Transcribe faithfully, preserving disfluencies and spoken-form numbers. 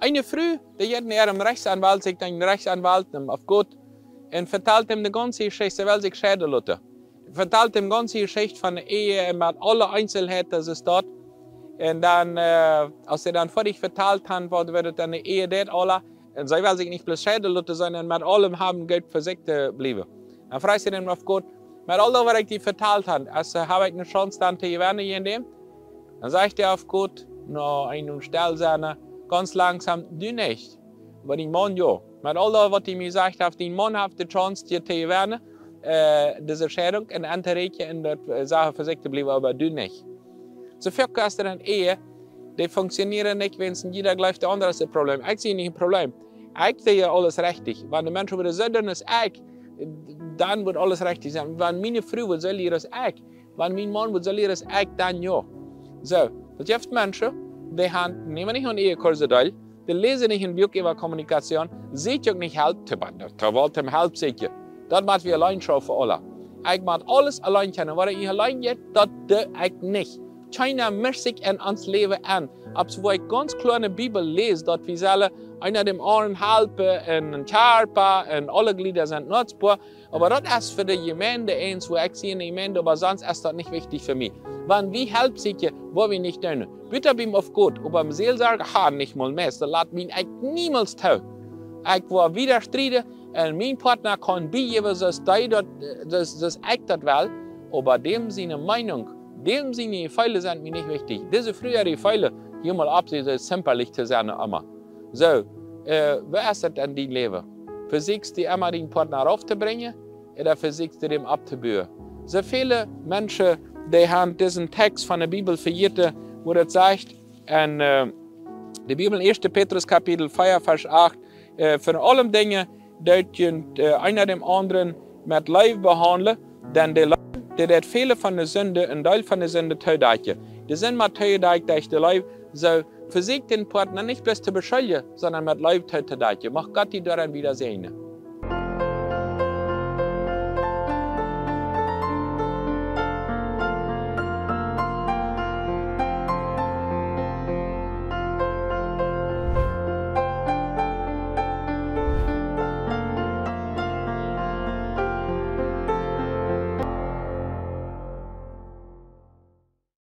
Eene Fru, dee jeit no äaren Rechtsanwalt, sikj dan een Rechtsanwalt, een Afkot, un vetalt am de gaunze Jeschicht, see well sikj scheiden loten. Vetalt am de gaunze Jeschicht von de Ehe un met aule Eenselheiten, daut es daut. Un dan, äh, aus see dan foadich vetalt haft, waut woat et dan de Ehe daut aula. Un see well sikj nich bloos scheiden loten, sonda met aulem haben goot fa sikj to bliewen. Dan fruach see dan Afkot: Met aul daut, waut ekj die vetalt hab, es, äh, hab ekj eene Chance dan to jewennen jäajen däm? Dan sajcht de Afkot, no eenem stell sennen, gaunz langsom: Du nich, oba dien Maun jo. Met aul daut, waut hee mie jesajcht haft, dien Maun haft de Chance, die to jewennen, äh, dise Scheidunk, un auntoräakjen un daut, äh, Sachen fa sikj to bliewen, oba du nich. Soo väl es doa eene Ehe, dee funktionieren nich, wiels jieda jleeft, de aundra es daut Problem. Ekj sie nich een Problem. Ekj doo jo aules rechtich. Wan de Mensch äwa de Sind es, ekj, dan woat aules rechtich sennen. Wan miene Fru woat soo lieren aus ekj, wan mien Maun woat soo lieren aus ekj, dan jo. Soo, daut jeft Menschen, dee han, nämen nich aun Ehekursen deel, dee läsen nich een Buak äwa Kommunikation, sieekjen uk nich Help, to, to waut om Help sieekjen. Daut mott wie auleen schaufen, aula. Ekj mott aules auleen kjennen. Waut ekj nich auleen jeit, daut doo ekj nich. Kjeena mischt sikj en ons Läwen en. Opp soo, wua ekj gaunz kloa en de Bibel läs, daut wie sellen eena däm aundren halpen, un een Kjarpa, un aule Jlieda sent nuatsboa. Oba daut es fa de Jemeent eent, wua ekj sie en de Jemeent, oba sonst es daut nich wichtich fa mie. Wan wie Help sieekjen, woa wie nich doonen. Bitte biem Afkot, oba biem Seelsorger, ha, nich mol meist. Daut lat mie ekj niemols too. Ekj woa wada strieden, un mien Partner kaun biejäwen, soo aus dee daut, soo aus, soo aus ekj daut well. Oba däm siene Meenunk, däm siene Jefeele sent mie nich wichtich. Dise Fru äare Jefeele, hia mol opp, see soo zimperlich to sennen emma. Soo, äh, woo es et en dien Läwen? Vesieekjst du emma dien Partner rauftobränjen, ooda vesieekjst du däm opptobuen? Soo väle Menschen, dee han disen Tekst von de Bibel vejäten, wua daut sajcht, en, äh, de Bibel, Ieeschte Petrus Kapitel vea, Varsch acht, äh, ver aule Dinja deit junt, äh, eena däm aundren met Leew behaundlen, dan de Leew, dee deit väle von de Sind, een Deel von de Sind toodakjen. De Sind mott toodakjt derch de Leew. Soo, vesieekj dän Partner nich bloos to beschuljen, sonda met Leew toodakjen. Mach Gott die doaraun wada säajnen.